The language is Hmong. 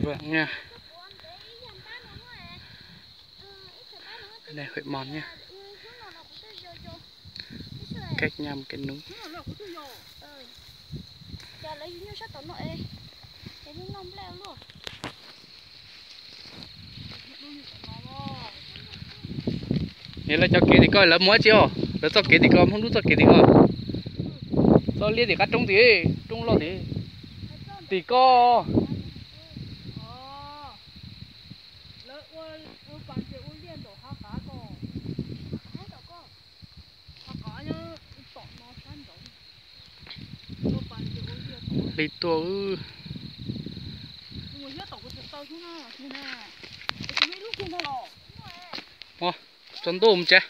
Hwm, nha. Đây, Huệ Mòn nha. Cách nha một cái núi. Nws lawv cov kev tim ko lawv mus dab tsi os? Lawv txoj kev tim ko, Hmoob Dub txoj kev tim ko. Txoj liab tim qab roob tim, roob loj tim, tim ko. Hli tuaj. Ua, tsaus ntuj mus tsev.